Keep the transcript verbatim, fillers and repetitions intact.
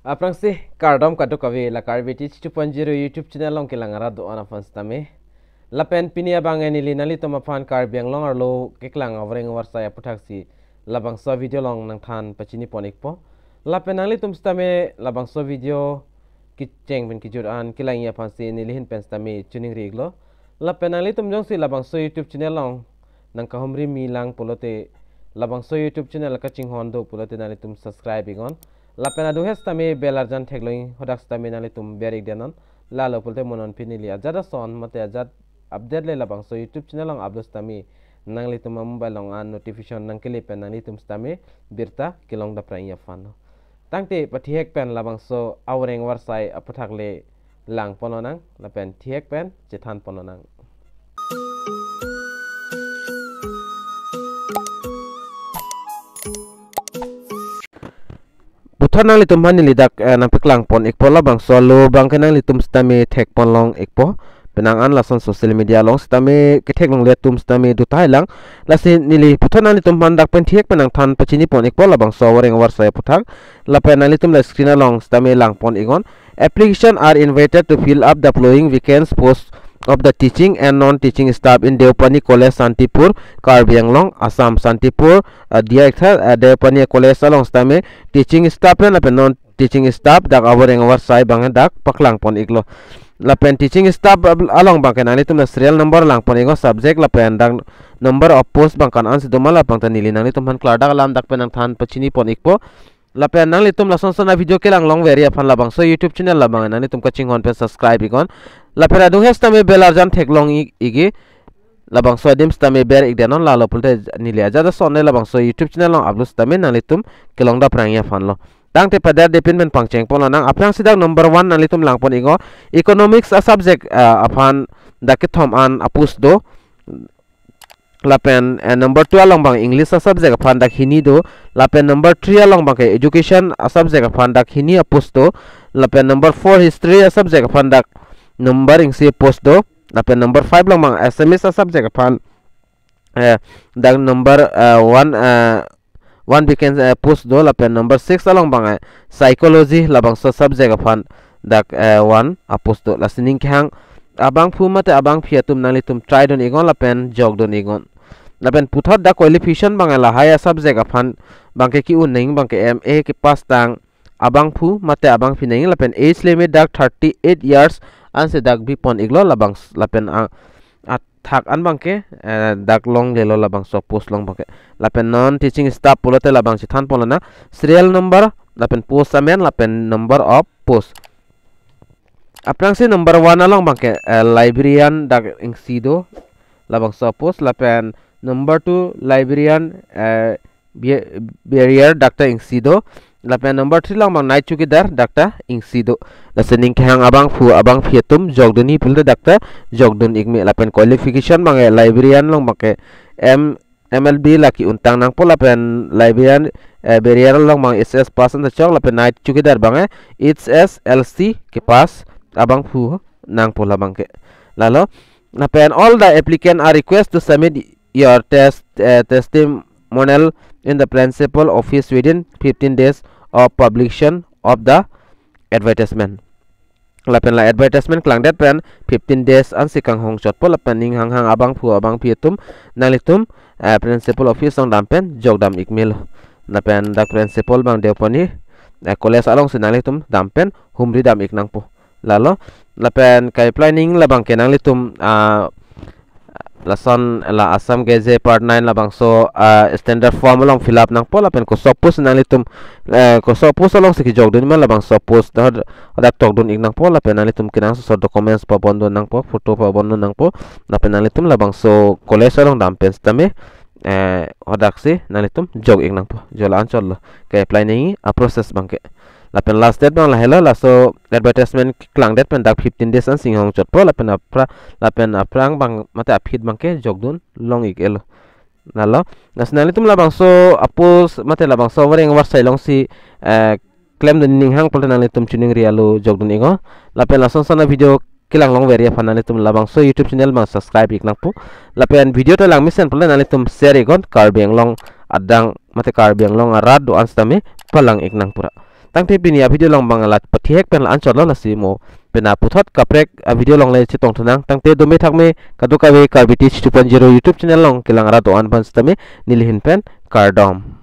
Aphrangsi kardom kadokave la Karbi Teach two point zero YouTube channel along kelang arat do-an aphan sitame. Lapen pini abang neli nanglitum aphan Karbi Anglong arlo keklang avoreng avarsai aputhak si labangso video along nangthan pachini pon ikpo. Lapen nanglitum sitame labangso video kecheng pen kejut an kelangji aphan si neli ahin pen sitame choningri iklo. Lapen nanglitum jongsi labangso YouTube channel along nangkahumri mi lang pulote, labangso YouTube channel kachinghon do pulote nanglitum subscribe iknon. Lapen adung hes sitame bell arjan theklong, hadak sitame nanglitum ber ik denon. Lalo pulote mo non pini neli ajat ason mate ajat update le labangso YouTube channel along upload sitame nanglitum amobile along an notification nangkele pen nanglitum sitame birta kelong daprang aphan. Tangte pathihek pen labangso avoreng avarsai aputhak le lang ponlonang, lapen thihek pen chethan ponlonang. Puthot nanglitum aphan neli dak, eh, nangpeklang pon ikpo, labangso alo abangke nanglitum sitame thek ponlong ikpo. Penang an lason social media along sitame ketheklongle atum sitame do tahai lang. Lasi neli puthot nanglitum aphan dak pen thihek pen nangthan pachini pon ikpo labangso avoreng avarsai aputhak. Lapen nanglitum la screen along sitame lang pon iknon. Application are invited to fill up the following vacant posts of the teaching and non-teaching staff in Deopani College, Santipur, Karbi Anglong, Assam. Santipur, uh, dia ekta, uh, Deopani College along sitame teaching staff pen lapen non-teaching staff dak avoreng avarsai abang dak paklang pon iklo. Lapen teaching staff ab-, along abangke nanglitum la serial number lang pon iknon, subject lapen dak number of post abang ko-an ansi doma labang ta neli nanglitum aphan klardak alam dak pen nangthan pachini pon ikpo. Lapen nanglitum lason son avideo kelang longverji aphan labangso YouTube channel labang nanglitum kachinghon pen subscribe iknon. Lapen adung hes sitame bell arjan theklong ik-, ikji, labangso adim sitame ber ik denon, lalo pulote neli ajat ason le labangso YouTube channel along upload sitame nanglitum kelong daprang aphan lo. Tangte pader depin pen pangcheng ponlonang. Aphrangsi dak number one nanglitum lang pon iknon, economics a subject, ah, aphan dak kethom an a post do. Lapen, eh, number two along abang English a subject aphan dak hini do. Lapen number three along abangke education a subject aphan dak hini a post do. Lapen number four history a subject aphan dak number isi post do. Lapen number five along abang Assamese a subject aphan, eh, dak number, eh, one, eh, one vacant, eh, post do. Lapen number six along abang, eh, psychology labangso subject aphan dak, eh, one a post do. Lasi ning kehang abangphu mate abangphi atum nanglitum try dun iknon lapen jok dun iknon. Lapen puthot dak qualification abang lahai a subject aphan abangke ke-un nangji abangke M A kepass tang abangphu mate abangphi nangji, lapen age limit dak thirty-eight years ansi dak bi pon iklo labang s-, lapen a, athak an abangke, eh, dak longlelo labangso post along abangke. Lapen non-teaching staff pulote labang chethan ponlonang, serial number lapen post amen lapen number of post. Aphrangsi number one along abangke, eh, librarian dak isi do labangso post, lapen number two librarian, eh, be-, bearer dak ta isi do. Lapen number three along abang night chowkidar dak ta isi do. Lasi ning kehang abangphu abangphi atum jok dunji pulote dak ta jok dun ikme. Lapen qualification abangke librarian along abangke M M L B la ke-un tang nangpo, lapen librarian, eh, bearer along abang H S pass an ta chok, lapen night chowkidar abangke H S L C kepass abangphu nangpo labangke. Lalo, lapen all the applicant are request to submit your test, eh, testimonial in the principal office within fifteen days of publication of the advertisement. Lapen la advertisement klangdet pen fifteen days ansi kanghong chotpo, lapen ning hanghang abangphu abangphi atum nanglitum, eh, principal office along dam pen jok dam ikmelo. Lapen dak principal abang Deopani, eh, college alongsi nanglitum dam pen humri dam ik nangpo. Lalo, lapen ka-apply nangji labangke nanglitum, ah, lason la Assam Gazette Part nine labangso, ah, standard form along fill up nangpo, lapen kosok post nanglitum, eh, kosok post alongsi kejok dunji ma labangso post hod-, hadak tok dun ik nangpo, lapen nanglitum kenangsot documents pabon dun nangpo, photo pabon dun nangpo, lapen nanglitum labangso college along dam pen sitame, eh, hadaksi nanglitum jok ik nangpo, jo la-an chotlo ka-apply nangji a process abangke. Lapen last date abang lahelo, laso advertisement klangdet pen dak fifteen days ansi kanghong chotpo, lapen apra-, lapen aphrang abang mate aphi abangke jok dun long ik-elo. Lalo, lasi nanglitum labangso a post mate labangso avoreng avarsai alongsi, eh, klem dun ning hang pulote nanglitum choningri alo jok dun iknon. Lapen lason son avideo kelang longverji aphan nanglitum labangso YouTube channel abang subscribe ik nangpo. Lapen video ta langmesen pulote nanglitum share iknon, Karbi Anglong adang mate Karbi Anglong arat do-an sitame palang ik nang pura. Tangte pini a-video along abang la pathihek pen la-anchot lo, lasi mo pena puthot kaprek a-video along le chetong thunang. Tangte dome thakme kadokave Karbi Teach two point zero YouTube channel along kelang rat do-an aphan sitame neli ahin pen kardom.